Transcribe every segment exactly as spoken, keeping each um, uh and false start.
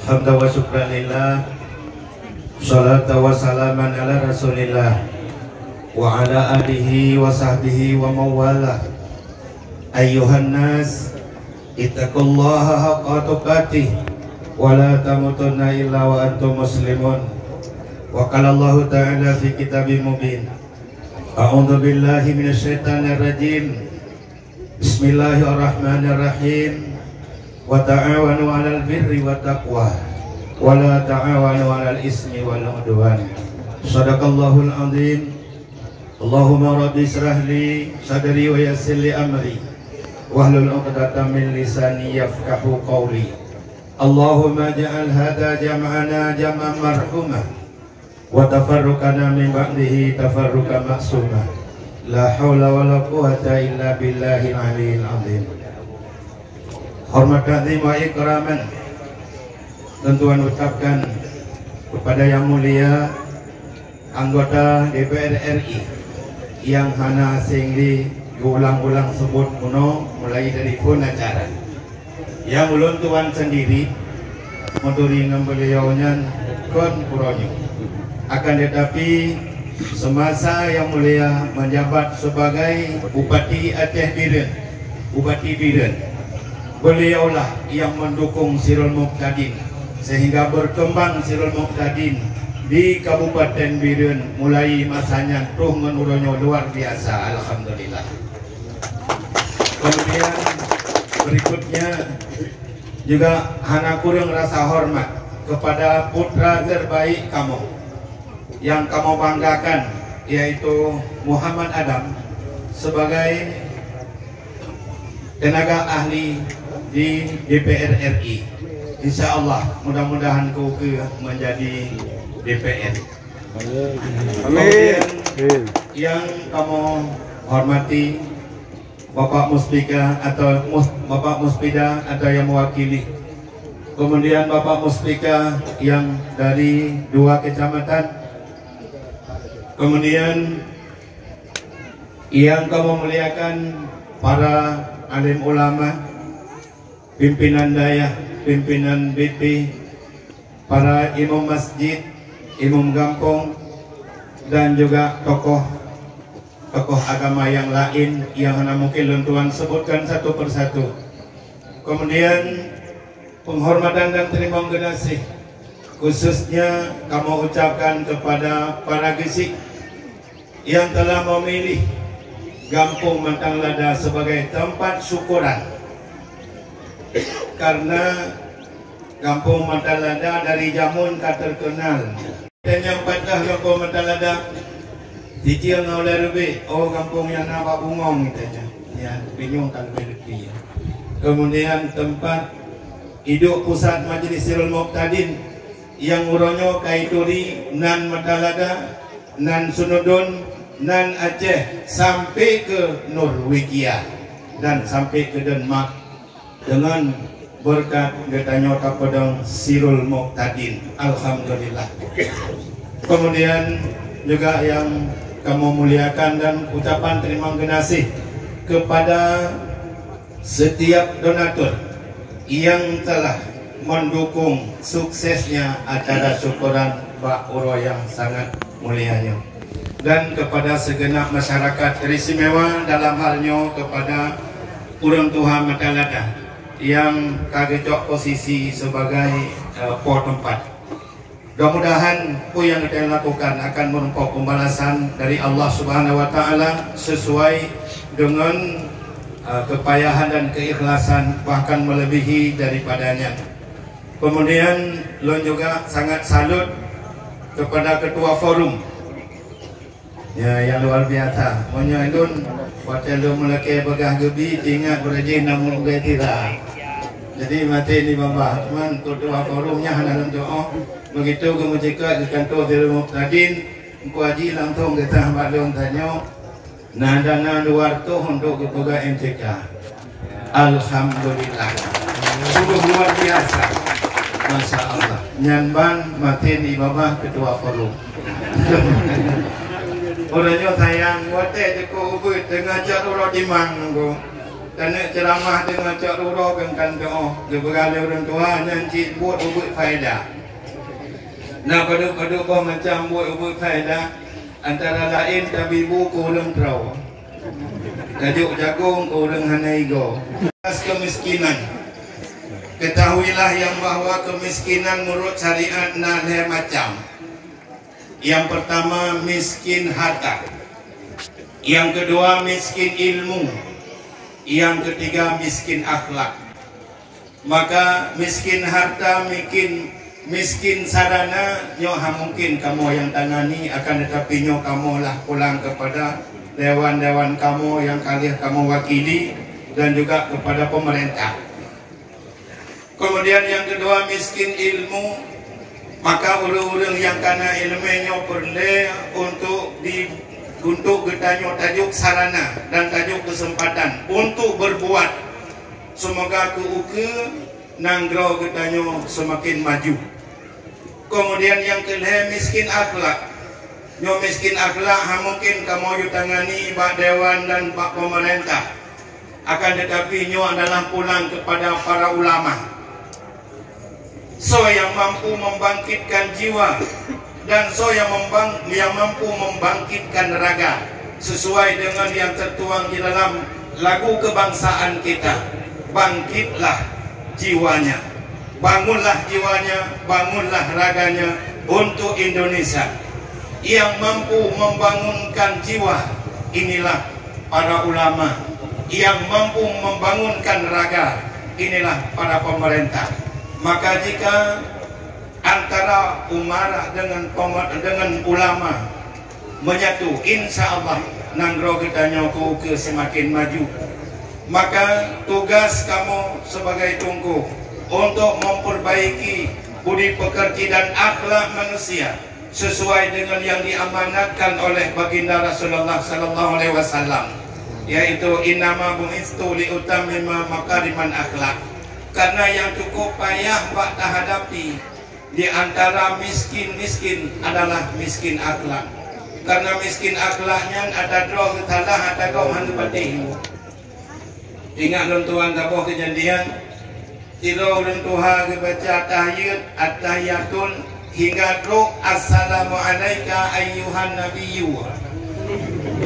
Hamdan wa syukran lillah. Salatan wa salaman ala Rasulillah wa ala alihi wa sahbihi wa mawalah. Ayyuhan nas, ittaqullaha haqqa tuqatih wa la tamutunna illa wa antum muslimun. Wa qala Allahu ta'ala fi kitabih mubin. A'udzu billahi minasyaitonir rajim. Bismillahirrahmanirrahim. Wa ta'awanu 'alal birri wa taqwa, wa la ta'awanu 'alal ismi wal 'udwan. Shadaqallahul 'azim. Allahumma rabbi israh li sadri wa yassir li amri, wahlul 'uqdatam min lisani yafqahu qawli. Allahumma ja'al hadha jam'ana jam'an marhumah, wa tafarruqana min ba'dihi tafarruqan ma'suma. La haula wa la quwwata illa billahil aliyyil azim. Hormat takzim wa ikraman lôn tuan ucapkan kepada Yang Mulia anggota D P R R I yang hana asing lé geuulang-ulang sebut bunoe mulai dari phon acara. Nyang ulôn tuan sendiri meuturi ngon beliau nyan kon uroe nyoe. Akan tetapi, semasa Yang Mulia menjabat sebagai Bupati Aceh Bireuen, Bupati Bireuen, beliaulah yang mendukung Sirul Muqtadin sehingga berkembang Sirul Muqtadin di Kabupaten Bireuen mulai masa nyan troh ngon uroe nyoe luar biasa, alhamdulillah. Kemudian berikutnya juga hana kurang rasa hormat kepada putra terbaik kamoe yang kamoe banggakan, yaitu Muhammad Adam sebagai tenaga ahli di D P R R I. Insya Allah, mudah-mudahan keukeue menjadi D P R. Amin. Kemudian yang kamoe hormati Bapak Muspika atau Mus-, Bapak Muspida atau yang mewakili. Kemudian Bapak Muspika yang dari dua kecamatan. Kemudian yang kamoe muliakan para alim ulama, pimpinan dayah, pimpinan B P, para imum masjid, imum gampông, dan juga tokoh, tokoh agama yang lain yang hana mungkin lôn tuan sebutkan satu persatu. Kemudian, penghormatan dan teurimong geunaséh khususnya kamoe ucapkan kepada para geusyik yang telah memilih Gampông Matan Lada sebagai tempat syukuran. Karena Gampông Matan Lada dari jameun ka terkenal. Tanyong pat kah Gampông Matan Lada? Sicil ngon ulèe rubek, oh, gampông nyang na bak bungong, tanyong. Ya, bingung kan rezeki. Kemudian tempat hidup pusat Majlis Sirul Muqtadin yang uroe nyoe ka ituri nan Matan Lada, nan Sunudon, nan Aceh, sampai ke Norwegia dan sampai ke Denmark. Deungon beureukat geutanyoe tapeudong Sirul Muqtadin. Alhamdulillah. Kemudian juga yang kamoe muliakan dan ucapan teurimong geunaséh kepada setiap donatur yang telah mendukung suksesnya acara syukuran bak uroe nyang sangat mulia nyoe. Dan kepada segenap masyarakat, teristimewa dalam hal nyoe kepada ureuëng tuha Matan Lada nyang ka geucok posisi sebagai, eh, po teumpat. Mudah-mudahan peue nyang geutanyoe lakukan akan meureumpok pembalasan dari Allah Subhanahu wa Taala sesuai dengan, eh, kepayahan dan keikhlasan, bahkan melebihi daripada nyan. Kemudian, lôn juga sangat salut kepada ketua forum. Ya, yang luar biasa. Meunyoe lôn, watèe lôn meulakèe peugah geubi, ingat beurajin namun ugai tira. Jadi, maté ni babah. Cuman, ketua forum nyan hana lôn tuoh. Begitu geumeuceukat di kantor Sirul Muqtadin, Teungku Haji langsung geutah bak lôn tanyoe, na dana dua ratus untuk geupeugah M C K. Alhamdulillah. Sungguh luar biasa. Masya Allah. Nyan ban maté ni babah ketua forum. Uroe nyoe sayang, watèe jeuet keu ubeut teungoh cot uroe timang nunggu. Taneuk ceuramah teungoh cok ruro kan kan doh geupeugah lé ureuëng tuha nyan cit buet ubeuet faedah. Na padub-padub boh macam buet ubeuet faedah, antara laén tabibu keu ureuëng troe, tajok jagong keu ureuëng hana igoe. Atas kemiskinan. Ketahuilah yang bahwa kemiskinan menurut syariat na lhée macam. Yang pertama miskin harta. Yang kedua miskin ilmu. Yang ketiga miskin akhlak. Maka miskin harta, miskin, miskin sarana nyoe ha mungkin kamoe nyang tangani, akan tetapi nyoe kamoe lah pulang kepada dewan-dewan kamoe nyang ka lheueh kamoe wakili dan juga kepada pemerintah. Kemudian yang kedua miskin ilmu, maka ureuëng-ureuëng nyang kana iéleumé nyoe peureulée untuk di untuk geutanyoe tajok sarana dan tajok keuseumpatan untuk berbuat. Seumoga keu ukeue nanggroe geutanyoe seumaken maju. Kemudian nyang keulhée miskin akhlak. Nyoe miskin akhlak ha mungken kamoe yue tangani bak dewan dan bak pemerintah. Akan tetapi nyoe adalah pulang kepada para ulama. Soe nyang mampu membangkitkan jiwa dan soe nyang membang, nyang mampu membangkitkan raga sesuai dengan yang tertuang di dalam lagu kebangsaan kita, bangkitlah jiwanya. Bangunlah jiwanya, bangunlah raganya untuk Indonesia. Yang mampu membangunkan jiwa, inilah para ulama. Yang mampu membangunkan raga, inilah para pemerintah. Maka jika antara umara dengan pema-, dengan ulama menyatu, insya Allah nanggroe geutanyoe keu ukeue seumaken maju. Maka tugas kamoe sebagai teungku untuk memperbaiki budi pekerti dan akhlak manusia sesuai dengan yang diamanatkan oleh Baginda Rasulullah sallallahu alaihi wasallam, yaitu innama bu'istu liutammima makarimal akhlak. Karena yang cukup payah bak tahadapi di antara miskin-miskin adalah miskin akhlak. Karena miskin akhlak nyan ata droe geusalah, ata gob hana patéh. Ingat lôn tuan saboh keujadian, sidroe ureuëng tuha geubaca tahiyat, at-tahiyatul, hingga trok, "Assalamu alaika ayyuhan nabiyyu."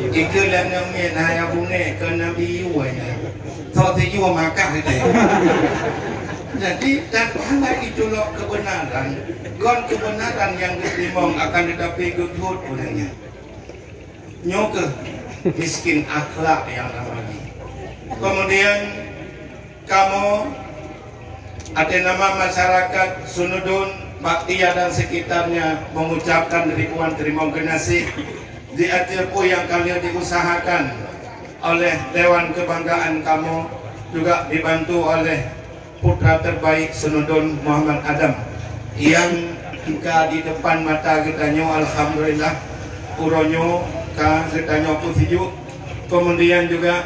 Ikeu lam namiet hai Abu Nek keu nabiyyu nyan. Sok tijua makah itu. Jadi, dan hana iculok kebenaran, kon kebenaran nyang geuteurimong akan tetapi geuthot ureuëng nyan. Nyoe keuh miskin akhlak nyang namanya. Kemudian kamoe atas nama masyarakat Sunudon, Baktia dan sekitarnya mengucapkan ribuan terima kasih di atas peue nyang ka lheueh diusahakan oleh Dewan Kebanggaan kamoe, juga dibantu oleh putra terbaik Sunudon Muhammad Adam nyang ka di depan mata geutanyoe, alhamdulillah, uroe nyoe ka geutanyoe peusijuek. Kemudian juga,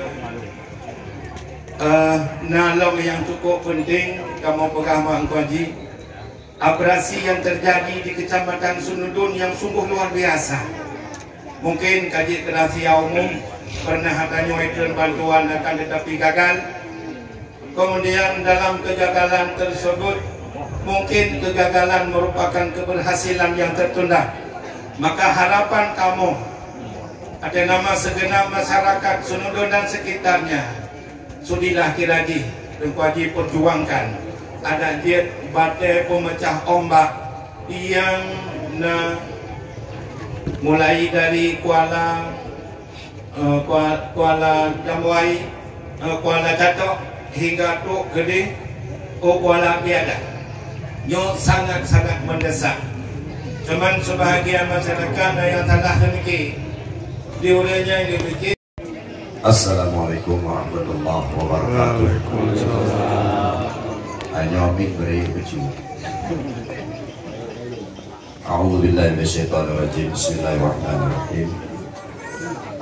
eh, na lom nyang cukup penting kamoe peugah bak Teungku Haji, abrasi yang terjadi di Kecamatan Sunudon yang sungguh luar biasa. Mungkin ka jeuet keu rahsia umum, pernah tanyoe ikheun bantuan akan tetapi gagal. Kemudian dalam kegagalan tersebut, mungkin kegagalan merupakan keberhasilan yang tertunda. Maka harapan kamoe, atas nama segenap masyarakat Sunudon dan sekitarnya, sudilah kira jih Teungku Haji perjuangkan adak jeuet batée pemecah ombak nyang na mulai dari Kuala, eh, Kua-, Kuala Jamwai, eh, Kuala Catok hingga trok keudeh u Kuala Piadah. Nyoe sangat-sangat mendesak. Cuman sebahagian masyarakat na nyang salah seumike. Di ureuëng nyang geupike. Assalamualaikum warahmatullahi wabarakatuh. Waalaikumsalam. Anyoe mic bri beucu. A'udzubillahi minasyaitonirrajim. Bismillahirrahmanirrahim.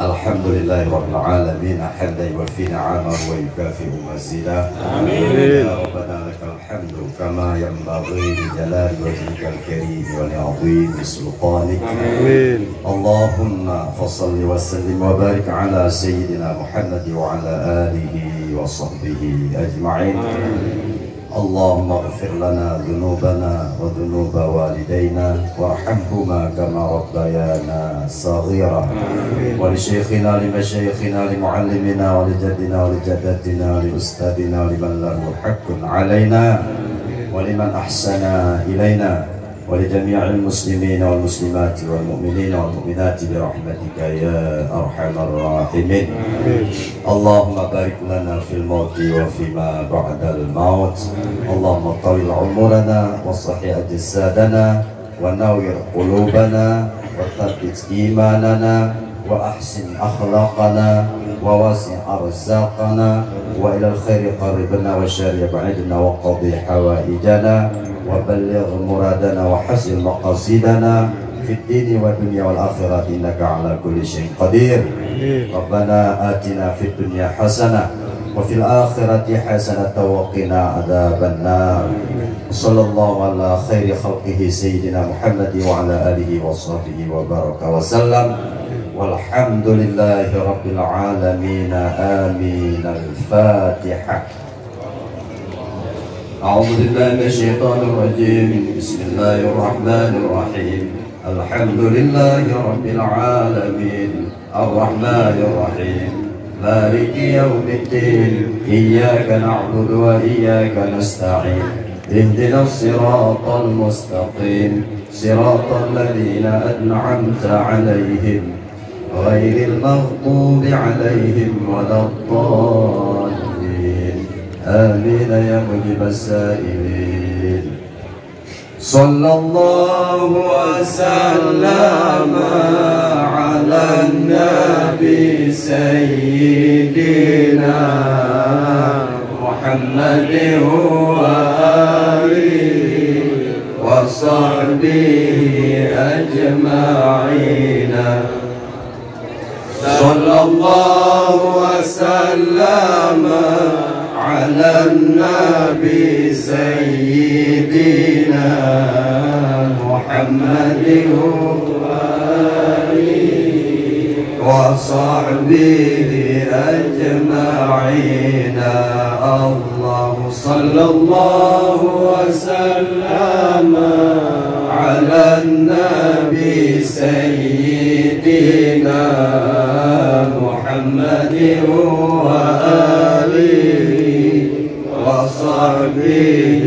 Alhamdulillahirabbil alamin, hamdan yuwafi ni'amahu wa yukafi'u mazidah. Amin. Ya Rabbana lakal hamdu kama yanbaghi li jalali wajhikal karim wa li 'azimi sultanik. Amin. Allahumma fasalli wa sallim wa barik ala sayyidina Muhammad wa ala alihi وصحبه أجمعين. اللهم اغفر لنا ذنوبنا وذنوب والدينا وارحمهما كما ربيانا صغيرا. ولشيخنا لمشايخنا لمعلمنا ولجدنا ولجدتنا لأستاذنا ولمن له حق علينا ولمن أحسن إلينا ولجميع المسلمين والمسلمات والمؤمنين والمؤمنات برحمتك يا أرحم الراحمين. اللهم بارك لنا في الموت وفيما بعد الموت. اللهم طول عمرنا وصحح أجسادنا ونور قلوبنا وثبت إيماننا وأحسن أخلاقنا ووسع أرزاقنا وإلى الخير قربنا والشر أبعدنا وقض حوائجنا وبلغ مرادنا وحصل مقاصدنا في الدين والدنيا والآخرة إنك على كل شيء قدير. ربنا آتنا في الدنيا حسنة وفي الآخرة حسنة وقنا عذاب النار. صلى الله على خير خلقه سيدنا محمد وعلى آله وصحبه وبارك وسلم. والحمد لله رب العالمين. آمين. الفاتحة. أعوذ بالله من الشيطان الرجيم. بسم الله الرحمن الرحيم. الحمد لله رب العالمين. الرحمن الرحيم. مالك يوم الدين. إياك نعبد وإياك نستعين. اهدنا الصراط المستقيم. صراط الذين أنعمت عليهم غير المغضوب عليهم ولا الضالين. آمين يا مجيب السائلين. صلى الله وسلم على النبي سيدنا محمد وآله وصحبه أجمعين. صلى الله وسلم على النبي سيدنا محمد وآله وصحبه أجمعين. الله صلى الله وسلم على النبي سيدنا محمد وآله وصحبه